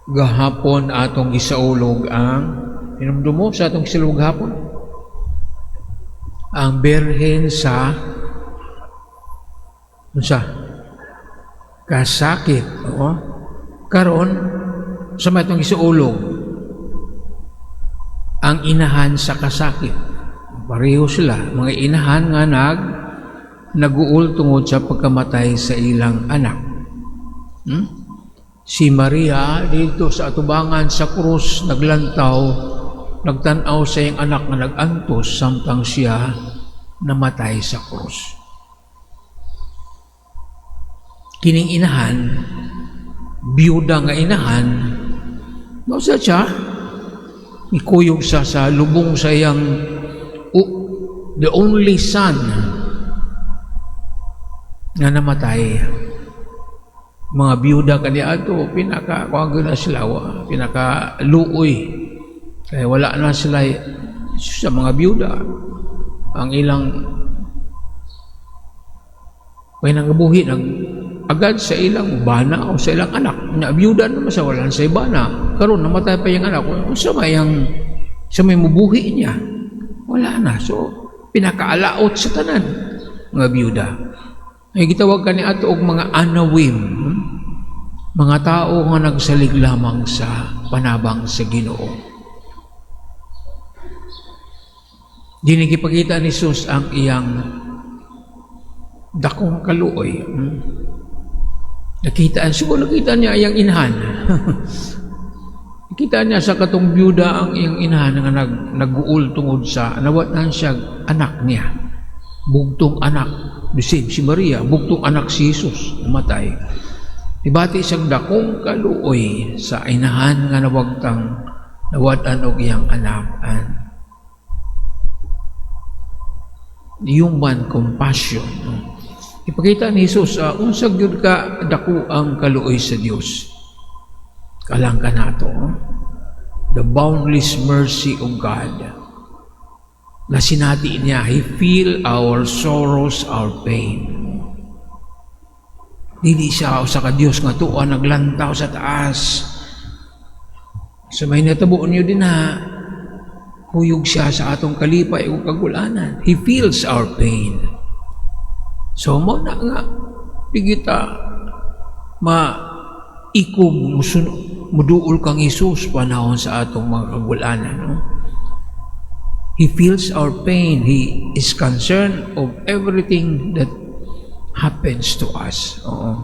Gahapon atong gisaulog ang hinumdumo sa atong gisaulog gahapon, ang Birhen sa unsa? Kasakit. Oo. Karon sa may atong gisaulog, ang Inahan sa Kasakit. Pareho sila, mga inahan nga naguol tungod sa pagkamatay sa ilang anak. Si Maria dito sa atubangan sa krus naglantaw, nagtan-aw sa iyang anak nga nag-antos samtang siya namatay sa krus. Kining inahan, biyuda nga inahan, no sa siya, ikuyog sa lubong sa iyang the only son nga namatay. Mga biyuda kaniadto, pinaka kuan na sila, pinaka luoy kaya wala na sila. Sa mga biyuda, ang ilang may nangabuhi nag agad sa ilang bana o sa ilang anak na biyuda naman sa wala sa bana. Karon namatay pa yung anak, unsa may ang sa may mubuhi niya? Wala na. So pinakaalaot sa tanan mga biyuda ay gitawag kani ato og mga anawim, Mga tao nga nagsalig lamang sa panabang sa Ginoo. Dini gipakita ni Jesus ang iyang dakong kaluoy. Nakita, siguro nakita niya iyang inahan. Nakita niya sa katong biyuda ang iyang inahan nga nag-uol tungod sa nawat-an siya anak niya. Bugtong anak. The same si Maria, bugtong anak si Jesus, namatay. Ibati siyang dakong kaluoy sa inahan nga nawagtang nawat-an og iyang anak. And human compassion. No? Ipakita ni Jesus, unsa gyud ka dako ang kaluoy sa Dios. Kalang ka nato, no? The boundless mercy of God. Na sinati niya, He feel our sorrows, our pain. Dili siya usa ka Dios nga tuwa naglantaw sa taas. Sa may natabo niyo din ha, kuyog siya sa atong kalipay ug kagulanan. He feels our pain. So mo na nga pigita ma ikob muduol kang Hesus panahon sa atong mga kagulanan. No? He feels our pain. He is concerned of everything that happens to us. Oo.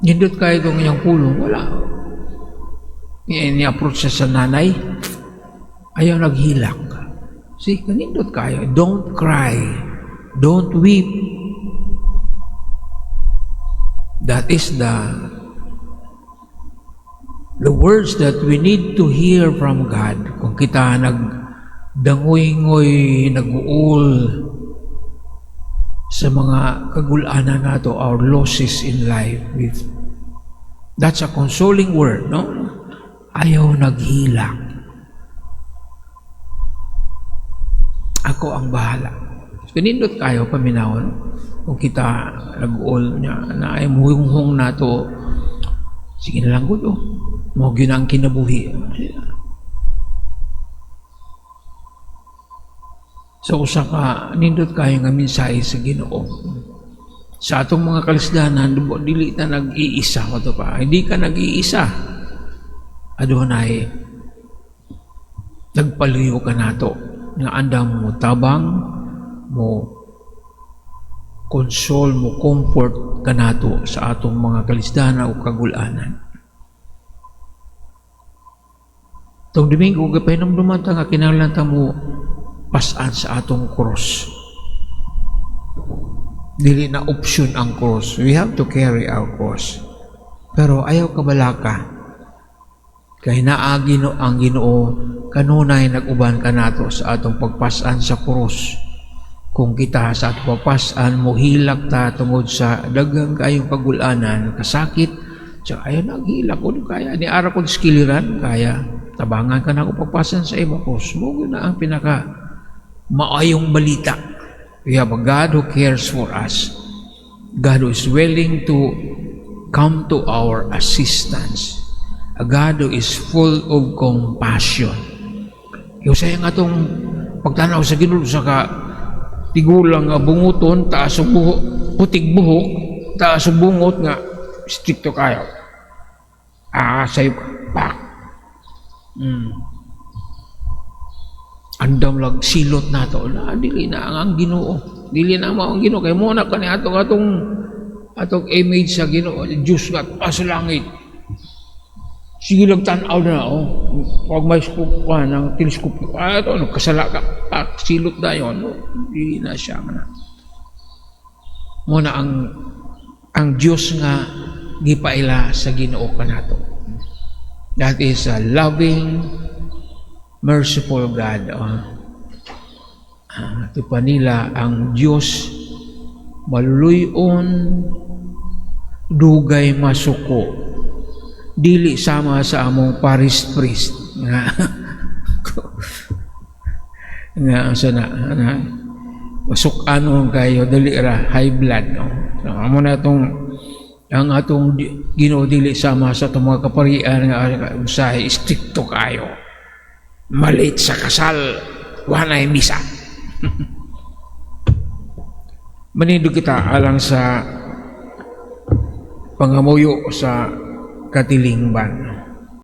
Nindot kayo itong iyang pulong. Wala. Ni-approach siya sa nanay. Ayaw naghilak. See, kanindot kayo. Don't cry. Don't weep. That is the words that we need to hear from God. Kung kita nagdangoy-ngoy, nag-uol sa mga kagulanan nato, our losses in life, that's a consoling word, no? Ayaw naghilak. Ako ang bahala. Kanindot kayo paminawon kung kita nag-uol niya na ay muhunghong nato, sige na lang gud, oh. Mao gyud ang kinabuhi. So usa ka nindot kayo nga mensahe sa Ginoo. Sa atong mga kalisdanan, dili ta nag-iisa ko pa. Hindi ka nag-iisa. Adunay nagpaliw ka nato nga andam mo tabang, mo console, mo comfort kanato sa atong mga kalisdanan o kagulanan. Tong Domingo, gapahinumduman ta nga kinahanglan ta mo pas-an sa atong cross. Dili na option ang cross. We have to carry our cross. Pero ayaw kabalaka. Kay naa ang Ginoo kanunay nag-uban kanato sa atong pagpas-an sa cross. Kung kita sa atong pagpas-an mohilak ta tungod sa daghang kayong kagulanan, kasakit, so ayaw naghilak ko kaya ni ara kon skiliran kaya tabangan ka na ako pagpasan sa imo cross. Mo na ang pinaka maayong balita. We have a God who cares for us. God who is willing to come to our assistance. A God who is full of compassion. Yung sayang atong pagtanaw sa Ginoo sa ka tigulang nga bunguton, taas og buhok, putig buhok, taas og bungot nga strikto kayo. Ah, sayo ka. Pak. Andam lag silot nato na dili na ang Ginoo. Dili na mao ang Ginoo kay mo na kani atong atong atong image sa Ginoo, Diyos nga taas sa langit. Sige lang tan-aw na oh. Pag may scope ka ng telescope, ah, ito, ano, kasala ka, ah, silot na yun. No? Dili na siya nga. Muna ang ang Diyos nga gipaila sa Ginoo kanato. That is a loving, merciful God. Oh. Ah, ito pa nila ang Diyos maluluyon, dugay masuko, dili sama sa among parish priest nga nga asa na, na masuk-anon kayo, dali ra high blood, no? So amo na itong ang atong Ginoo, dili sama sa atong mga kaparian nga usahay strikto kayo, ma-late sa kasal, wanay misa. Manindog kita alang sa pangamuyo sa katilingban.